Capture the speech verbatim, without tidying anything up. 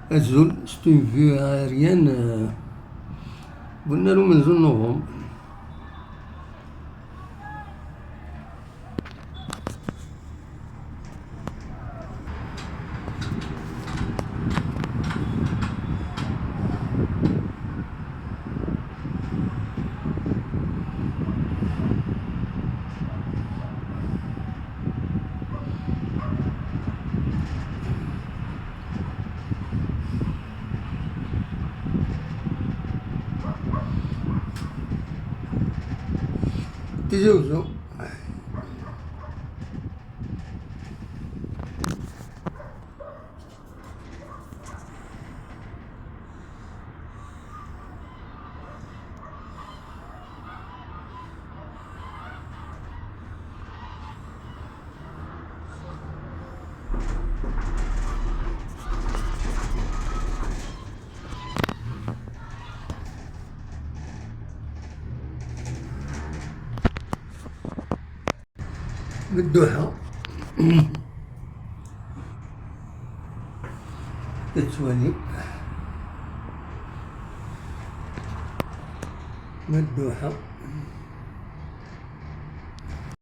Azul, c'est une vue aérienne, euh, bu nnar umenzu n novembre. Tizi Uzzu. Medduḥa. Tettwali. Medduḥa.